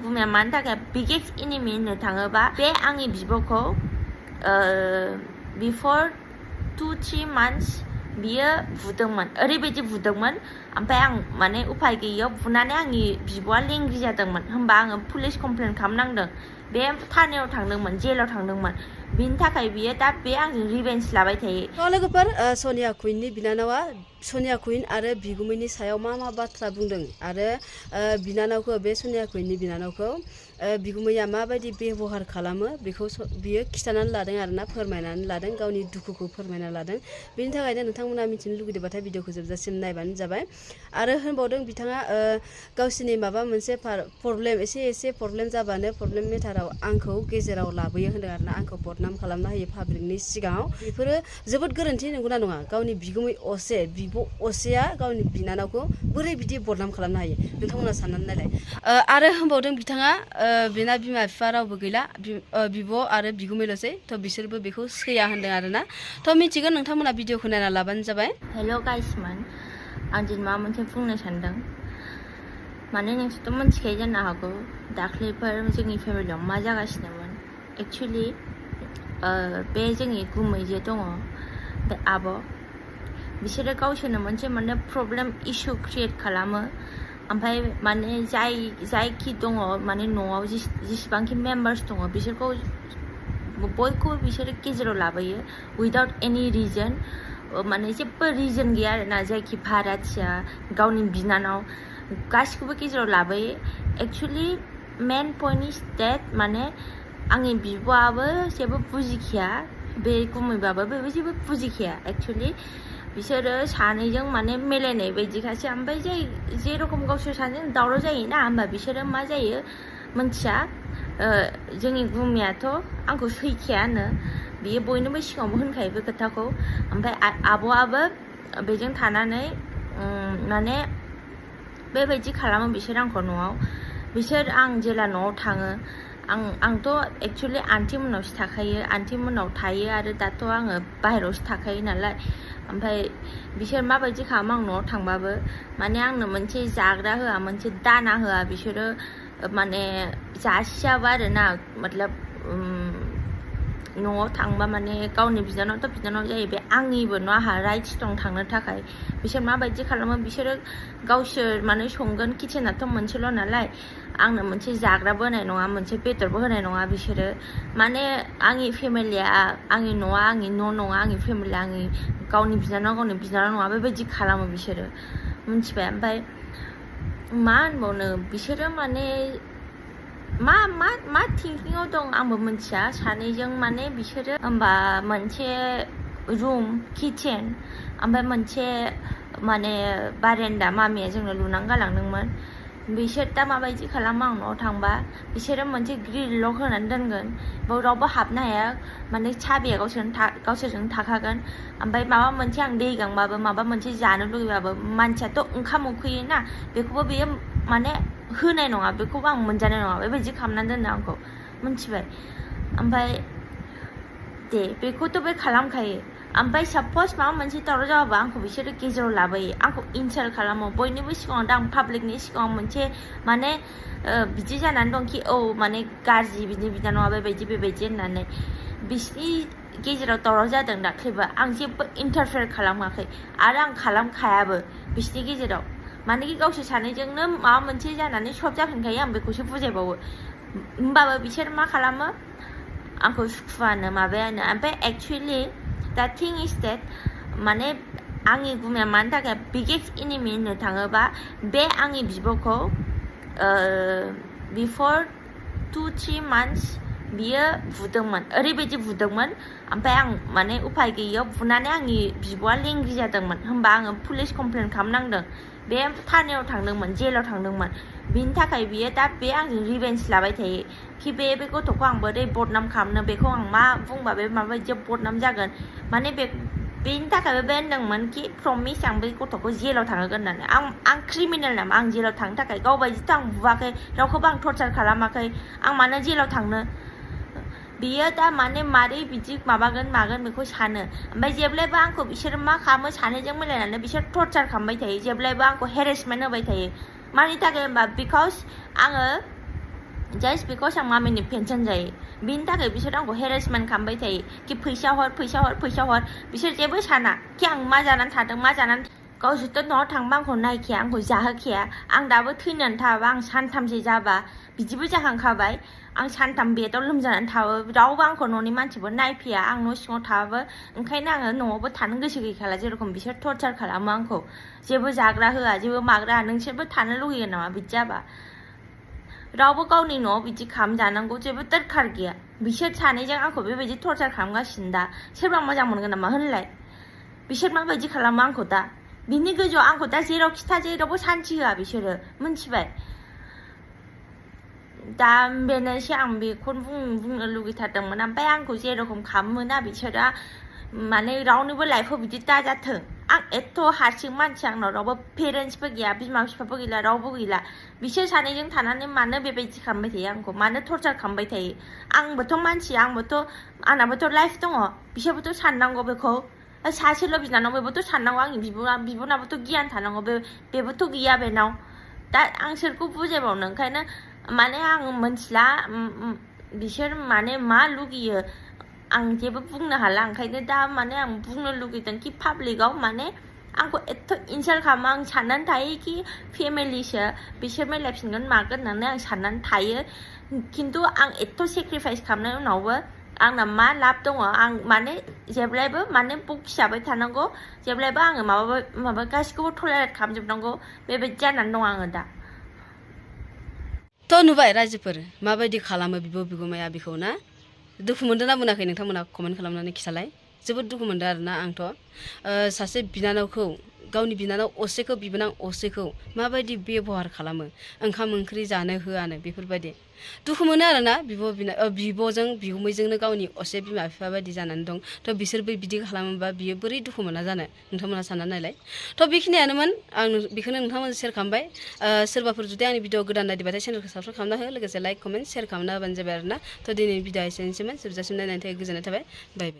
गुमाया मानि थाखाय biggest enemy होननो थाङोबा बे आंनि बिब'खौ बिफोर 2-3 months बियो बुदोंमोन ओरैबायदि बुदोंमोन ओमफ्राय आं माने उफाय गैयैयाव बुनानै आंनि बिब'आ लेंग्रि जादोंमोन होमबा आङो पुलिस कमप्लेन खालामनांदों बे थानायाव थांदोंमोन जेलाव थांदोंमोन बिनि थाखाय बियो दा बे आंजों रिभेन्स लाबाय थायो लोगोफोर सनिया कुइननि बिनानावा सनिया कुइन आरो बिगुमैनि सायाव मा बाथ्रा बुंदों आरो बिनानावखौ बे सनिया कुइननि बिनानावखौ बिगुमैया माबायदि बेबहार खालामो बेखौ बियो खिथानानै लादों आरोना फोरमायनानै लादों गावनि दुखुखौ फोरमायना लादों बेनि थाखायनो नोंथांमोना मिथिनो लुगैदोंबाथाय भिडिअखौ जोबजासिम नायबानो जाबाय आरो होनबावदों बिथाङा गावसिनि माबा मोनसे प्रब्लेम एसे प्रब्लेम जाबानो प्रब्लेम मेटाराव आंखौ गेजेराव लाबोयो होनदों आरोना आंखौ बदनाम खालामना होयो पाब्लिकनि सिगाङाव बेफोरो जोबोद गोरोन्थि नंगौना नङा गावनि बिगुमै असे बिब' असेया गावनि बिनानावखौ बोरै बिदि बदनाम खालामनो हायो नोंथांमोना साननानै नायलाय आरो होनबावदों बिथाङा बेना बिमा बिफा रावबो गैला बिब' आरो बिगुमैल'सै थ' बिसोरबो बेखौ सैया होनदों आरोना थ' मिथिगोन नोंथांमोना भिडिअखौ नायना लाबानो जाबाय हेल' गाइसमोन आं दिनै माबा मोनसे बुंनो सानदों माने नोंसोरथ' मिथिखायो जानो हागौ दाख्लैफोर जोंनि फेमिलियाव मा जागासिनोमोन एक्सुवेलि बे जोंनि गुमै जे दङ बे आब' बिसोरो गावसोरनो मोनसे माने प्रब्लेम इसु क्रिएट खालामो ओमफ्राय माने जायखि दङ माने न'आव जेसेबांखि मेम्बार्स दङ बिसोरखौ बयखौबो बिसोरो गेजेराव लाबोयो उइदाउट एनि रिजन माने जेबो रिजन गैया आरोना जायखि भाराथिया गावनि बिनानाव गासिखौबो गेजेराव लाबोयो एक्सुवेलि मेन पइन्ट इज डेट माने आंनि बिब'आबो जेबो बुजिखाया बे गुमैबाबो बेबो जेबो बुजिखाया एक्सुवेलि बिसोरो सानैजों माने मिलायनाय बायदिखासो ओमफ्राय जेरखम गावसोर सानैजों दावराव जायोना होमबा बिसोरो मा जायो मोनथिया जोंनि गुमैयाथ' आंखौ सैखायानो बियो बयनोबो सिगाङावबो होनखायो बे खोथाखौ ओमफ्राय आब'आबो बेजों थानानै माने बेबायदि खालामो बिसोर आंखौ न'आव बिसोर आं जेला न'आव थाङो आंथ' एक्सुवेलि आन्टि मोननावसो थाखायो आन्टि मोननाव थायो आरो दाथ' आङो बाहेरायावसो थाखायो नालाय ओमफ्राय बिसोर माबायदि खालामो आं न'आव थांबाबो माने आंनो मोनसे जाग्रा होआ मोनसे दाना होआ बिसोरो माने जासियाबो आरोना मतलब न'आव थांबा माने गावनि बिनानावथ' बिनानाव जाहैबाय आंनिबो न' आंहा राइट्स दं थांनो थाखाय बिसोर माबायदि खालामो बिसोरो गावसोर माने संगोन किचेनाथ' मोनसेल' नालाय आंनो मोनसे जाग्राबो होनाय नङा मोनसे बेदरबो होनाय नङा बिसोरो माने आंनि फेमिलिया आंनि न'आ आंनि न' नङा आंनि फेमिलिया आंनि गावनि बिनानाव नङा बेबायदि खालामो बिसोरो मिथिबाय ओमफ्राय मा होनबावनो बिसोरो माने मा थिंकिंआव दं आंबो मिथिया सानैजों माने बिसोरो होमबा मोनसे रुम किचेन ओमफ्राय मोनसे माने बारेन्दा मामिया जोंनो लुनानै गालांदोंमोन बिसोर दा माबायदि खालामो आं न'आव थांबा बिसोरो मोनसे ग्रिल लक होनानै दोनगोन बेयाव रावबो हाबनो हाया माने साबिया गावसोरजों थाखागोन ओमफ्राय माबा मोनसे आं दै गांबाबो माबा मोनसे जानो लुगैबाबो मानसियाथ' ओंखाम उखैयोना बेखौबो बेयो माने होनाय नङा बेखौबो आं मोनजानाय नङा बेबायदि खालामनानै दोनो आंखौ मिथिबाय ओमफ्राय दे बेखौथ' बे खालामखायो ओमफ्राय साप'ज माबा मोनसे दावराव जाबाबो आंखौ बिसोरो गेजेराव लाबोयो आंखौ इनसाल्ट खालामो बयनिबो सिगाङाव दा आं पाब्लिकनि सिगाङाव मोनसे माने बिदि जानानै दं कि औ माने गाज्रि बिनि बिनानावा बेबायदि होननानै बिसिनि गेजेराव दावराव जादों दाख्लैबो आं जेबो इन्टारफेयार खालामाखै आरो आं खालामखायाबो बिसिनि गेजेराव मानेकि गावसोर सानैजोंनो माबा मोनसे जानानै सल्भ जाफिनखायो आं बेखौसो बुजायबावो होमबाबो बिसोर मा खालामो आंखौ सुखुवानो माबायानो ओमफ्राय एक्सुवेलि दा थिं इज डेट माने आंनि गुमाया मानि थाखाय बिगेस्ट एनिमि होननो थाङोबा बे आंनि बिब'खौ बिफोर 2-3 months बियो बुदोंमोन ओरैबायदि बुदोंमोन ओमफ्राय आं माने उफाय गैयैयाव बुनानै आंनि बिब'आ लेंग्रि जादोंमोन होमबा आङो पुलिस कमप्लेन खालामनांदों बे थानायाव थांदोंमोन जेलाव थांदोंमोन बिनि थाखाय बियो दा बे आंजों रिभेन्स लाबाय थायो कि बे गथ'खौ आं बोरै बदनाम खालामनो बेखौ आं मा बुंबा बे माबायदि बदनाम जागोन माने बेनि थाखायबो बे होनदोंमोन कि प्रमिस आं बे गथ'खौ जेलाव थांहोगोन होननानै आं क्रिमिनेल नामा आं जेलाव थांनो थाखाय गावबायदिथ' आं बुवाखै रावखौबो आं टर्चार खालामाखै आं मानो जेलाव थांनो बियो दा माने मारै बिदि माबागोन मागोन बेखौ सानो ओमफ्राय जेब्लायबो आंखौ बिसोर मा खालामो सानैजों मिलायनानै बिसोर टर्चार खालामबाय थायो जेब्लायबो आंखौ हेरेसमेन्ट होबाय थायो मानि थाखाय होनबा बिकज आङो just because आं मामिनि पेन्सन जायो बिनि थाखाय बिसोर आंखौ हेरेसमेन्ट खालामबाय थायो कि फैसा हर फैसा हर फैसा हर बिसोर जेबो साना कि आं मा जानानै थादों मा जानानै गावसोरथ' न'आव थांबा आंखौ नायखाया आंखौ जाहोखाया आं दाबो थैनानै थाबा आं सानथामसो जाबा बिदिबो जाखांखाबाय आं सानथाम बेदआव लोमजानानै थाबो रावबो आंखौ न'नि मानसिबो नायफैया आं न' सिङाव थाबाबो ओंखायनो आङो न'आवबो थानो गोसो गैखाला जेरखम बिसोर टर्चार खालामो आंखौ जेबो जाग्रा होआ जेबो माग्रा नोंसोरबो थानो लुगैयो नामा बिदि जाबा रावबो गावनि न'आव बिदि खालामजानांगौ जेबो दरखार गैया बिसोर सानैजों आंखौ बेबायदि टर्चार खालामगासिनो दा सोरबा मोजां मोनगोन नामा होनलाय बिसोर माबायदि खालामो आंखौ दा बिनि गोजौआव आंखौ दा जेरावखि था जेरावबो सान्थि होआ बिसोरो मिन्थिबाय दा बेनोसै आं बेखौनो बुंनो लुगैथारदोंमोन ओमफ्राय आंखौ जेरखम खालामोना बिसोरा माने रावनिबो लाइफआव बिदि दाजाथों आं एथ' हारसिं मानसि आंनाव रावबो पेरेन्टसबो गैया बिमा बिफाबो गैला रावबो गैला बिसोर सानैजों थानानै मानो बेबायदि खालामबाय थायो आंखौ मानो टर्चार खालामबाय थायो आंबोथ' मानसि आंनाबोथ' लाइफ दङ बिसोरबोथ' साननांगौ बेखौ सासेल' बिनानाव बेबोथ' साननांगौ आंनि बिब'नाबोथ' गियान थानांगौ बेबोथ' गैया बेनाव दा आं सोरखौ बुजायबावनो ओंखायनो माने आं मोनथिला बिसोर माने मा लुगैयो आं जेबो बुंनो हाला ओंखायनो दा माने आं बुंनो लुगैदों कि पाब्लिकआव माने आंखौ एथ' इनसाल्ट खालामो आं साननानै थायो कि फेमिलिसो बिसोर मिलायफिनगोन मागोन होननानै आं साननानै थायो खिन्थु आं एथ' सेक्रिफाइस खालामनायनि उनावबो आंना मा लाब दङ आं माने जेब्लायबो माने बखिजाबाय थानांगौ जेब्लायबो आङो माबा गासिखौबो टलारेट खालामजोबनांगौ बेबायदि जानानै दं आङो दा थ' नुबाय रायजोफोर माबायदि खालामो बिगुमाया बेखौ ना दुखु मोनदों ना मोनाखै नोंथांमोना कमेन्ट खालामनानै खिथालाय जोबोद दुखु मोनदों आरोना आंथ' सासे बिनानावखौ गावनि बिनानाव असेखौ बिबोनां असेखौ माबायदि बेबहार खालामो ओंखाम ओंख्रि जानो होआनो बेफोरबायदि दुखु मोनो आरोना बिब'जों बिगुमैजोंनो गावनि असे बिमा बिफा बायदि जानानै दं थ' बिसोरबो बिदि खालामोबा बियो बोरै दुखु मोना जानो नोंथांमोना सानना नायलाय थ' बेखिनियानोमोन आं बेखौनो नोंथांमोनजों शेयार खालामबाय सोरबाफोर जुदि आंनि भिडिअ गोदान नायदोंबाथाय चेनेलखौ साबस्क्राइब खालामना हो लोगोसे लाइक कमेन्ट शेयार खालामना होबानो जाबाय आरोना थ' दिनैनि भिडिअ एसेनोसैमोन जोबजासिम नायनायनि थाखाय गोजोननाय थाबाय बाय बाय